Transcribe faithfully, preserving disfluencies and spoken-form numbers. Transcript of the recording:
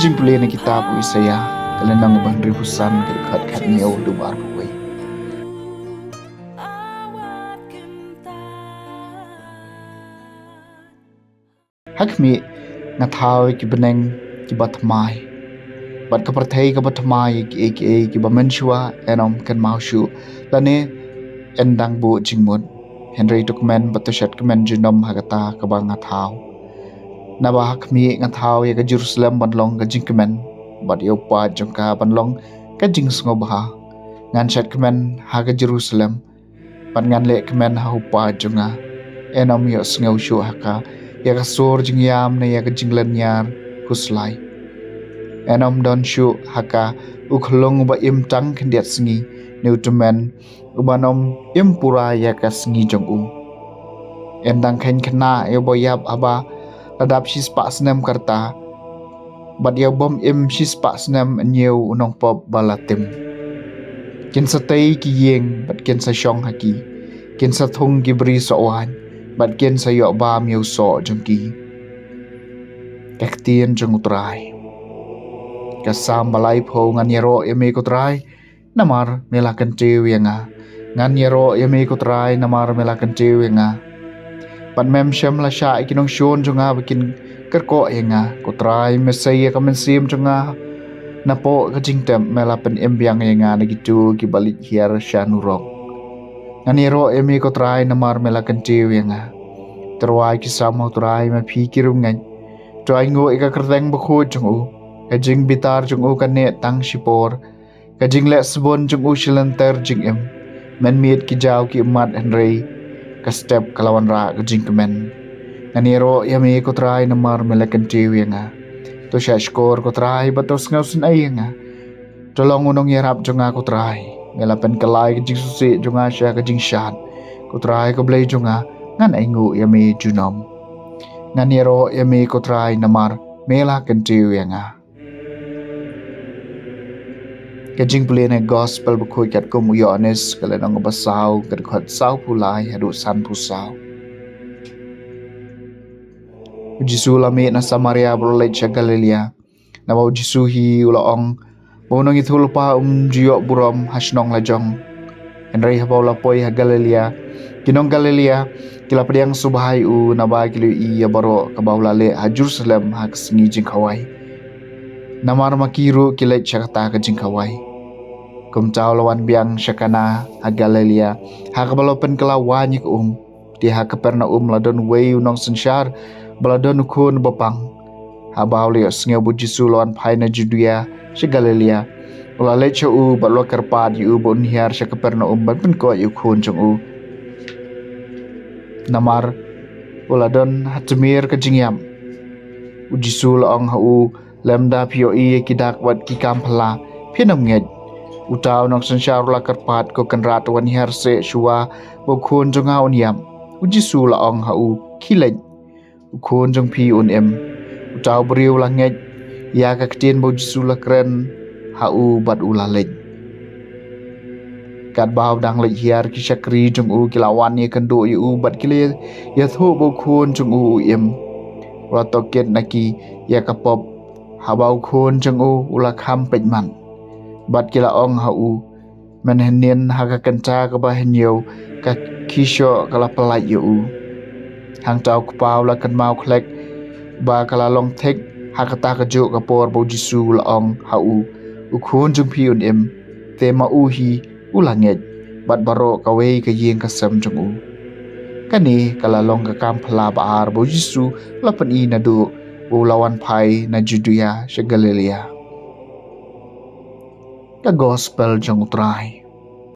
Jingpule na kitab u Isaïah, ka lynnong ba hynriewphew san, ka dkhot khathynñiew haduh ba arphew wei. Ha khmih, nga thaw ïa ki bneng kiba thymmai, bad ka pyrthei kaba thymmai ïa kiei kiei kiba mynshuwa, yn ym kynmaw shuh, lane yn dang buh jingmut. Hynrei to kmen bad to shad kmen junom ha kata kaba nga thaw. Naba ha khmih nga thaw ïa ka Jerusalem ban long ka jingkmen, bad ïa u paid jong ka ban long ka jingsngewbha. Ngan shad kmen ha ka Jerusalem, bad ngan leh kmen ha u paid jong nga. Yn ym ïohsngew shuh ha ka ïa ka sur jingïam ne ïa ka jinglynñiar khuslai. Yn ym don shuh ha ka u khyllung uba im tang khyndiat sngi, ne u tymmen uban ym im pura ïa ka sngi jong u. Yn dang kheiñ khynnah ïa uba ïap haba la dap shispah snem ka rta, bad ïa u bym im shispah snem hynñiew u nongpop ba la tim. Kin sa tei ki ïing bad kin sa shong ha ki, kin sa thung ki bri soh waiñ bad kin sa ïoh bam ïa u soh jong ki. Ka ktien jong u Trai. Ka Salm ba laiphew. Ngan ïaroh ïa me ko Trai, namar me la kyntiew ïa nga. Ngan ïaroh ïa me ko Trai, namar me la kyntiew ïa nga, bad mem shym la shah ïa ki nongshun jong nga ba kin kyrkhu ïa nga. Ko Trai, me sei ïa ka mynsiem jong nga. Napoh ka jingtep me la pynim biang ïa nga na kito kiba leit hiar sha nurok. Ngan ïaroh ïa me ko Trai, namar me la kyntiew ïa nga. To rwai ki salm ha u Trai, ma phi ki riewngeit. To ainguh ïa ka kyrteng bakhuid jong u. Ka jingbitar jong u kan neh tang shipor. Ka jingleh sbun jong u shi lynter jingim. Mynmiet ki jaw ki ummat, hynrei ka step ka la wanrah ka jingkmen. Ngan ïaroh ïa me ko Trai, namar me la kyntiew ïa nga. To shah shkor ko Trai, bad to sngewsynei ïa nga. To long u nongïarap jong nga ko Trai. Me la pynkylla ïa ka jingsngewsih jong nga sha ka jingshad. Ko Trai ko Blei jong nga, ngan ainguh ïa me junom. Ngan ïaroh ïa me ko Trai, namar me la kyntiew ïa nga. Ka jingpule na ka Gospel bakhuid katkum u Ïoannis, ka lynnong ba saw, ka dkhot sawphew lai haduh sanphew saw. U Jisu u la mih na Samaria bad u la leit sha Galilaïa. Naba u Jisu hi u la ong ba u nongïathuhlypa um ju ïoh burom ha shnong lajong. Hynrei haba u la poi ha Galilaïa, ki nong Galilaïa ki la pdiang sngewbha ïa u, naba ki la ïohi ïa baroh kaba u la leh ha Jerusalem ha ka sngi jingkhawai, namar ma ki ruh ki leit sha kata ka jingkhawai. Kumta u la wan biang sha Kana ha Galilaïa, ha kaba la pynkylla waiñ ïa ka um. Te ha Kapernaum la don uwei u nongsynshar ba la don u khun ba pang. Haba u la ïohsngew ba u Jisu u la wan phai na Judia sha Galilaïa, u la leit sha u bad u la kyrpad ïa u ba un hiar sha Kapernaum ban pynkoit ïa u khun jong u, namar u la don ha tmier ka jingïap. U Jisu u la ong ha u, lymda phi ïohi ïa ki dak bad ki kam phylla, phin ym ngeit. Uta u nongsynshar u la kyrpad, ko Kynrad, wan hiar seh shuwa ba u khun jong nga un ïap. U Jisu u la ong ha u, khie leit, u khun jong phi un im. Uta u briew u la ngeit ïa ka ktien ba u Jisu u la kren ha u bad u la leit. Katba u dang leit hiar, ki shakri jong u ki la wan ïakynduh ïa u bad ki la ïathuh ba u khun jong u u im. U la tohkit na ki ïa ka pop haba u khun jong u u la kham peit mat. Bad ki la ong ha u, mynhynnin ha ka kynta kaba hynñiew ka khishoh ka la pyllait ïa u. Hangta u kpa u la kynmaw khlek ba ka la long thik ha kata kajuh ka por ba u Jisu u la ong ha u, u khun jong phi un im. Te ma u hi u la ngeit, bad baroh kawei ka ïing ka sem jong u. Kane ka la long ka kam phylla ba ar ba u Jisu u la pyni naduh ba u la wan phai na Judia sha Galilaïa. Ka Gospel jong u Trai.